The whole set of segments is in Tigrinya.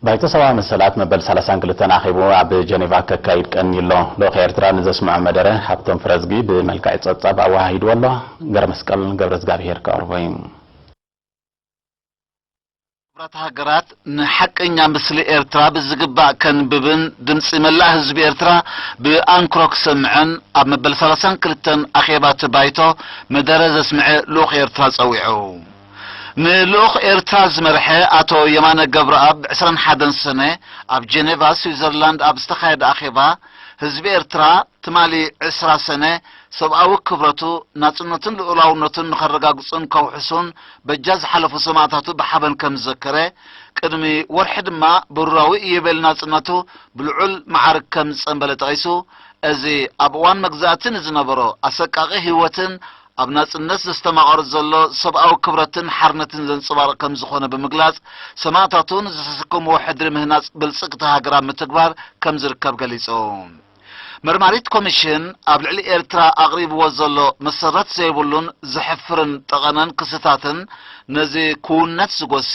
ባይቶ ሰብኣዊ መሰላት መበል ሰላሳን ክልተን ኣኼቡ ኣብ ጀኔቫ ከካይድ ቀንዩ ኣሎ። ልኡኽ ኤርትራ ንዘስምዖ መደረ ሃብቶም ፍረዝጊ ብመልክዕ ጸብጻብ ኣወሃሂድዎ ኣሎ። ገረመስቀል ገብረዝጋብሄር ከቕርቦ እዩ። ሕቡራት ሃገራት ንሓቀኛ ምስሊ ኤርትራ ብዝግባእ ከንብብን ድምጺ መላእ ህዝቢ ኤርትራ ብኣንክሮ ክሰምዕን ኣብ መበል ሰላሳን ክልተን ኣኼባ እቲ ባይቶ መደረ ዘስምዐ ልኡኽ ኤርትራ ጸዊዑ። ንልኡኽ ኤርትራ ዝመርሐ ኣቶ የማነ ገብረኣብ ዕስራን ሓደን ሰነ ኣብ ጀኔቫ ስዊዘርላንድ ኣብ ዝተኻየደ ኣኼባ፣ ህዝቢ ኤርትራ ትማሊ ዕስራ ሰነ ሰብኣዊ ክብረቱ፣ ናጽነቱን ልኡላውነቱን ንኸረጋግጹን ከውሕሱን በጃ ዝሓለፉ ሰማእታቱ ብሓበን ከም ዝዘከረ፣ ቅድሚ ወርሒ ድማ ብሩራዊ ኢዮቤል ናጽነቱ ብልዑል መዓርግ ከም ዝጸንበለ ጠቒሱ፣ እዚ ኣብ እዋን መግዛእቲ ንዝነበሮ ኣሰቃቒ ህይወትን ኣብ ናጽነት ዘስተማቐሮ ዘሎ ሰብኣዊ ክብረትን ሓርነትን ዘንጸባርቕ ከም ዝኾነ ብምግላጽ፣ ሰማእታቱ ንዝተሰከምዎ ሕድሪ ምህናጽ ብልጽግቲ ሃገር ኣብ ምትግባር ከም ዝርከብ ገሊጹ። መርማሪት ኮሚሽን ኣብ ልዕሊ ኤርትራ ኣቕሪብዎ ዘሎ መሰረት ዘይብሉን ዘሕፍርን ጠቐነን ክስታትን ነዚ ክውነት ዝጎሲ፣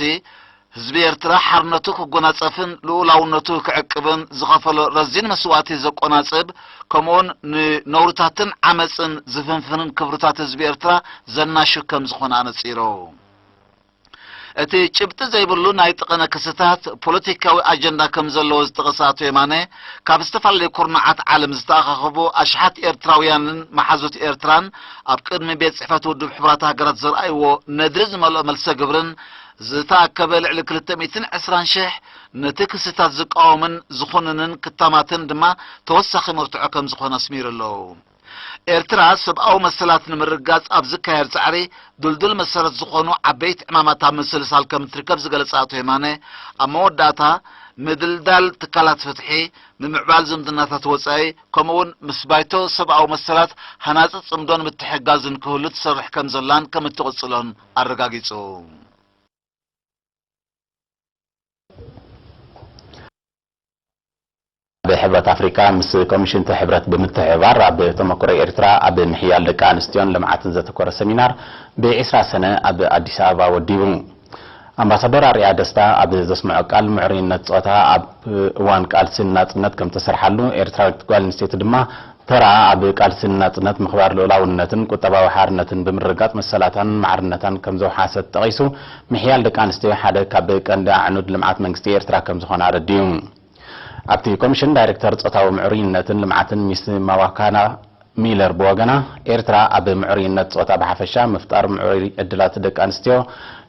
ህዝቢ ኤርትራ ሓርነቱ ክጎናጸፍን ልኡላውነቱ ክዕቅብን ዝኸፈሎ ረዚን መስዋእቲ ዘቆናጽብ፣ ከምኡውን ንነውርታትን ዓመጽን ዝፍንፍንን ክብርታት ህዝቢ ኤርትራ ዘናሹ ከም ዝኾነ ኣነጺሩ። እቲ ጭብጢ ዘይብሉ ናይ ጠቐነ ክስታት ፖለቲካዊ ኣጀንዳ ከም ዘለዎ ዝጠቐሰ ኣቶ የማነ፣ ካብ ዝተፈላለዩ ኩርናዓት ዓለም ዝተኣኻኸቡ ኣሽሓት ኤርትራውያንን መሓዙት ኤርትራን ኣብ ቅድሚ ቤት ጽሕፈት ውድብ ሕቡራት ሃገራት ዘርኣይዎ ነድሪ ዝመልኦ መልሰ ግብርን ዝተኣከበ ልዕሊ ክልተ ሚእትን ዕስራን ሽሕ ነቲ ክስታት ዝቃወምን ዝኹንንን ክታማትን ድማ ተወሳኺ መርትዖ ከም ዝኾነ ኣስሚሩ ኣሎ። ኤርትራ ሰብኣዊ መሰላት ንምርጋጽ ኣብ ዝካየድ ጻዕሪ ድልዱል መሰረት ዝኾኑ ዓበይቲ ዕማማት ኣብ ምስልሳል ከም እትርከብ ዝገለጸ ኣቶ የማነ፣ ኣብ መወዳእታ ምድልዳል ትካላት ፍትሒ፣ ምምዕባል ዝምድናታት ወጻኢ፣ ከምኡውን ምስ ባይቶ ሰብኣዊ መሰላት ሃናጺ ጽምዶን ምትሕግጋዝን ክህሉ ትሰርሕ ከም ዘላን ከም እትቕጽሎን ኣረጋጊጹ። ብሕብረት ኣፍሪቃ ምስ ኮሚሽን እቲ ሕብረት ብምትሕብባር ኣብ ተመክሮ ኤርትራ ኣብ ምሕያል ደቂ ኣንስትዮን ልምዓትን ዘተኮረ ሰሚናር ብዒስራ ሰነ ኣብ ኣዲስ ኣበባ ወዲቡ። ኣምባሳደር ኣርያ ደስታ ኣብ ዘስምዖ ቃል፣ ምዕሩይነት ጾታ ኣብ እዋን ቃልሲ ናጽነት ከም ተሰርሓሉ፣ ኤርትራዊት ጓል ኣንስተይቲ ድማ ተራ ኣብ ቃልሲ ናጽነት ምኽባር ልኡላውነትን ቁጠባዊ ሓርነትን ብምርጋጽ መሰላታን ማዕርነታን ከም ዘውሓሰት ጠቒሱ፣ ምሕያል ደቂ ኣንስትዮ ሓደ ካብ ቀንዲ ኣዕኑድ ልምዓት መንግስቲ ኤርትራ ከም ዝኾነ ኣረዲኡ። ኣብቲ ኮሚሽን ዳይሬክተር ጾታዊ ምዕሩይነትን ልምዓትን ሚስ ማዋካና ሚለር ብወገና፣ ኤርትራ ኣብ ምዕሩይነት ጾታ ብሓፈሻ፣ ምፍጣር ምዕሩይ ዕድላት ደቂ ኣንስትዮ፣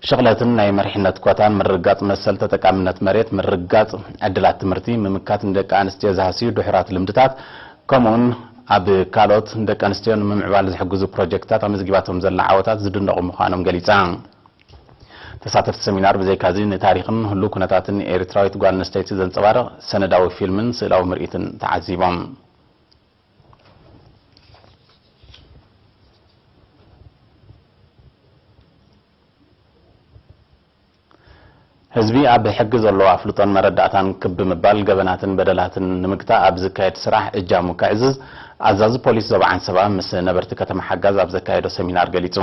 ሽቕለትን ናይ መሪሕነት ኮታን ምርግጋጽ መሰል ተጠቃምነት መሬት፣ ምርግጋጽ ዕድላት ትምህርቲ፣ ምምካት ንደቂ ኣንስትዮ ዝሃስዩ ድሑራት ልምድታት፣ ከምኡውን ኣብ ካልኦት ንደቂ ኣንስትዮ ንምምዕባል ዝሕግዙ ፕሮጀክትታት ኣመዝጊባቶም ዘላ ዓወታት ዝድነቑ ምዃኖም ገሊጻ። ተሳተፍቲ ሰሚናር ብዘይካዚ ንታሪኽን ህሉው ኩነታትን ኤርትራዊት ጓል ኣንስተይቲ ዘንጸባርቕ ሰነዳዊ ፊልምን ስእላዊ ምርኢትን ተዓዚቦም። ህዝቢ ኣብ ሕጊ ዘለዎ ኣፍልጦን መረዳእታን ክብ ብምባል ገበናትን በደላትን ንምግታእ ኣብ ዝካየድ ስራሕ እጃሙ ከዕዝዝ ኣዛዚ ፖሊስ ዞባ ዓንሰባ ምስ ነበርቲ ከተማ ሓጋዝ ኣብ ዘካየዶ ሰሚናር ገሊጹ።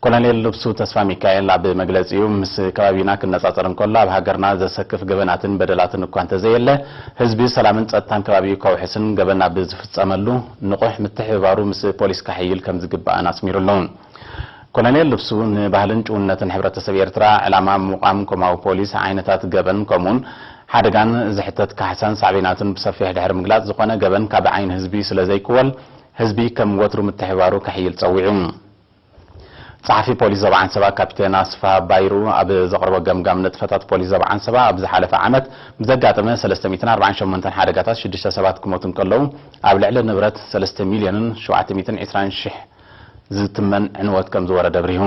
ኮሎኔል ልብሱ ተስፋ ሚካኤል ኣብ መግለጺኡ፣ ምስ ከባቢና ክነጻጸር እንከሎ ኣብ ሃገርና ዘሰክፍ ገበናትን በደላትን እኳ እንተዘየለ፣ ህዝቢ ሰላምን ጸጥታን ከባቢኡ ከውሕስን ገበን ኣብ ዝፍጸመሉ ንቑሕ ምትሕብባሩ ምስ ፖሊስ ከሐይል ከም ዝግባእን ኣስሚሩሉ። ኮሎኔል ልብሱ ንባህልን ጭውነትን ሕብረተሰብ ኤርትራ፣ ዕላማ ምቋም ኮማዊ ፖሊስ፣ ዓይነታት ገበን ከምኡን ሓደጋን ዝሕተት ካሕሳን ሳዕቤናቱን ብሰፊሕ ድሕሪ ምግላጽ፣ ዝኾነ ገበን ካብ ዓይኒ ህዝቢ ስለ ዘይክወል፣ ህዝቢ ከም ወትሩ ምትሕብባሩ ከሕይል ጸዊዑ። ጸሓፊ ፖሊስ ዞባ ዓንሰባ ካፒቴን ኣስፍሃ ባይሩ ኣብ ዘቕረቦ ገምጋም፣ ንጥፈታት ፖሊስ ዞባ ዓንሰባ ኣብ ዝሓለፈ ዓመት ብዘጋጠመ ሰለስተ ሚእትን ኣርባዓን ሸሞንተን ሓደጋታት ሽዱሽተ ሰባት ክሞቱ እንከለዉ፣ ኣብ ልዕሊ ንብረት ሰለስተ ሚልዮንን ሸውዓተ ሚእትን ዕስራን ሽሕ ዝትመን ዕንወት ከም ዝወረደ ኣብሪሁ።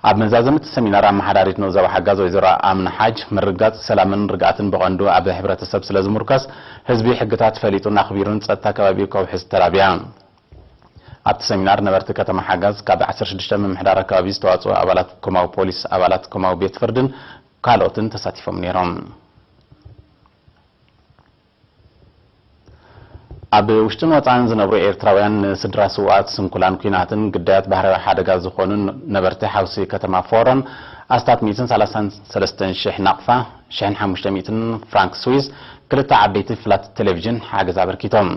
ኣብ መዛዘሚ እቲ ሰሚናር፣ ኣመሓዳሪት ንኡስ ዞባ ሓጋዝ ወይዘሮ ኣምና ሓጅ፣ ምርግጋጽ ሰላምን ርግኣትን ብቐንዱ ኣብ ሕብረተሰብ ስለ ዝምርኮስ፣ ህዝቢ ሕግታት ፈሊጡን ኣኽቢሩን ጸጥታ ከባቢኡ ከውሕስ ተላብያ። ኣብቲ ሰሚናር ነበርቲ ከተማ ሓጋዝ፣ ካብ ዓሰርተ ሽዱሽተ ምምሕዳር ኣከባቢ ዝተዋጽኡ ኣባላት ኮማዊ ፖሊስ፣ ኣባላት ኮማዊ ቤት ፍርድን ካልኦትን ተሳቲፎም ነይሮም። ኣብ ውሽጥን ወጻእን ዝነብሩ ኤርትራውያን ንስድራ ስውኣት ስንኩላን ኲናትን ግዳያት ባህርያዊ ሓደጋ ዝኾኑን ነበርቲ ሓውሲ ከተማ ፎሮን ኣስታት ሚእትን ሰላሳን ሰለስተን ሽሕ ናቕፋ ሽሕን ሓሙሽተ ሚእትን ፍራንክ ስዊዝ፣ ክልተ ዓበይቲ ፍላት ቴሌቪዥን ሓገዝ ኣበርኪቶም።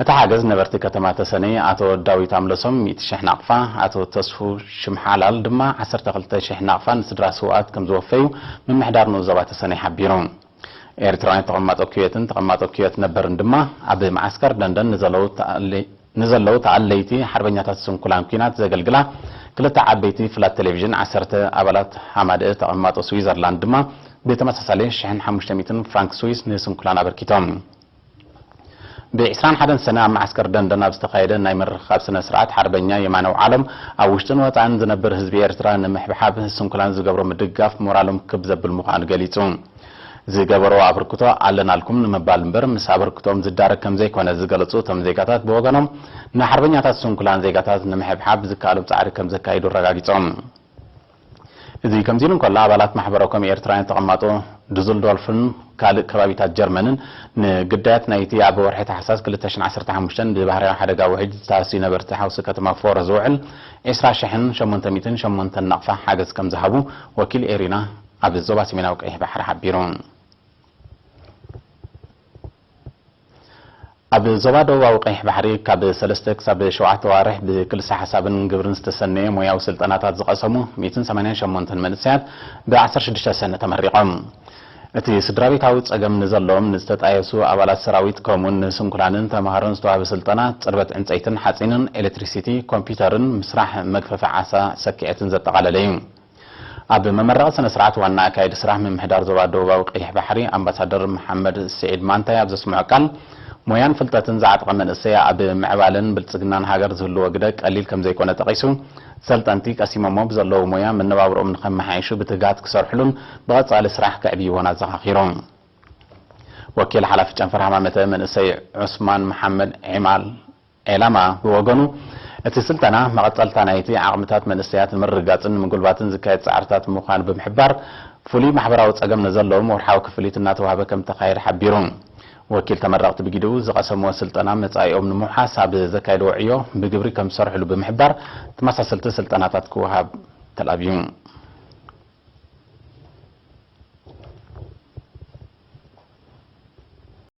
እቲ ሓገዝ ነበርቲ ከተማ ተሰነይ ኣቶ ዳዊት ኣምለሶም ሚእቲ ሽሕ ናቕፋ፣ ኣቶ ተስፉ ሽምሓላል ድማ ዓሰርተ ክልተ ሽሕ ናቕፋ ንስድራ ስውኣት ከም ዝወፈዩ ምምሕዳር ንኡስ ዞባ ተሰነይ ሓቢሩ። ኤርትራውያን ተቐማጦ ኩዌትን ተቐማጦ ኩዌት ነበርን ድማ ኣብ መዓስከር ደንደን ንዘለዉ ተኣለ-፣ ንዘለዉ ተኣለይቲ ሓርበኛታት ስንኩላን ኲናት ዘገልግላ ክልተ ዓበይቲ ፍላት ቴሌቪዥን፣ ዓሰርተ ኣባላት ሃማደእ ተቐማጦ ስዊዘርላንድ ድማ ብተመሳሳሊ ሽሕን ሓሙሽተ ሚእትን ፍራንክ ስዊስ ንስንኩላን ኣበርኪቶም። ብ ዕስራን ሓደን ሰነ ኣብ መዓስከር ደንደን ኣብ ዝተኻየደ ናይ ምርኽኻብ ስነ ስርዓት ሓርበኛ የማነ ኣውዓሎም ኣብ ውሽጥን ወጻእን ዝነብር ህዝቢ ኤርትራ ንምሕብሓብ ስንኩላን ዝገብሮ ምድጋፍ ሞራሎም ክብ ዘብል ምዃኑ ገሊጹ። ዝገበሮ ኣበርክቶ ኣለናልኩም ንምባል እምበር ምስ ኣበርክቶኦም ዝዳረግ ከም ዘይኮነ ዝገለጹ እቶም ዜጋታት ብወገኖም ንሓርበኛታት ስንኩላን ዜጋታት ንምሕብሓብ ዝከኣሎም ጻዕሪ ከም ዘካይዱ ኣረጋጊጾም። እዚ ከምዚ ኢሉ እንከሎ ኣባላት ማሕበረ ኮም ኤርትራውያን ተቐማጦ ዱስልዶርፍን ካልእ ከባቢታት ጀርመንን ንግዳያት ናይቲ ኣብ ወርሒ ታሕሳስ ክልተ ሽሕን ዓሰርተ ሓሙሽተን ብባህርያዊ ሓደጋ ውሕጅ ዝተሃስዩ ነበርቲ ሓውሲ ከተማ ፎረ ዝውዕል ዕስራ ሽሕን ሸሞንተ ሚእትን ሸሞንተን ናቕፋ ሓገዝ ከም ዝሃቡ ወኪል ኤሪና ኣብ ዞባ ሰሜናዊ ቀይሕ ባሕሪ ሓቢሩ። ኣብ ዞባ ደቡባዊ ቀይሕ ባሕሪ ካብ ሰለስተ ክሳብ ሸውዓተ ኣዋርሕ ብክልሰ ሓሳብን ግብርን ዝተሰነየ ሞያዊ ስልጠናታት ዝቐሰሙ ሚእትን ሰማንያን ሸሞንተን መንእሰያት ብ ዓሰርተ ሽዱሽተ ሰነ ተመሪቖም። እቲ ስድራቤታዊ ጸገም ንዘለዎም ንዝተጣየሱ ኣባላት ሰራዊት ከምኡውን ንስንኩላንን ተምሃሮን ዝተዋህበ ስልጠና ጽርበት ዕንጸይትን ሓጺንን ኤሌክትሪሲቲ ኮምፒውተርን ምስራሕ መግፈፊ ዓሳ ሰኪዐትን ዘጠቓለለ እዩ። ኣብ መመረቒ ስነ ስርዓት ዋና ኣካያዲ ስራሕ ምምሕዳር ዞባ ደቡባዊ ቀይሕ ባሕሪ ኣምባሳደር መሓመድ ስዒድ ማንታይ ኣብ ዘስምዖ ቃል ሞያን ፍልጠትን ዝዓጠቐ መንእሰይ ኣብ ምዕባለን ብልጽግናን ሃገር ዝህልዎ ግደ ቀሊል ከም ዘይኮነ ጠቒሱ ሰልጠንቲ ቀሲሞሞ ብዘለዉ ሞያ መነባብርኦም ንኸመሓይሹ ብትግሃት ክሰርሕሉን ብቐጻሊ ስራሕ ከዕብይዎን ኣዘኻኺሩ። ወኪል ሓላፊ ጨንፈር ሃማመተ መንእሰይ ዑስማን መሓመድ ዒማል ዒላማ ብወገኑ እቲ ስልጠና መቐጸልታ ናይቲ ዓቕምታት መንእሰያት ንምርግጋጽን ንምጉልባትን ዝካየድ ጻዕርታት ምዃኑ ብምሕባር ፍሉይ ማሕበራዊ ጸገም ንዘለዎም ወርሓዊ ክፍሊት እናተዋህበ ከም ተኻየደ ሓቢሩ። ወኪል ተመረቕቲ ብጊድኡ ዝቐሰምዎ ስልጠና መጻኢኦም ንምውሓስ ኣብ ዘካየድዎ ዕዮ ብግብሪ ከም ዝሰርሕሉ ብምሕባር ተመሳሰልቲ ስልጠናታት ክወሃብ ተላብዩ።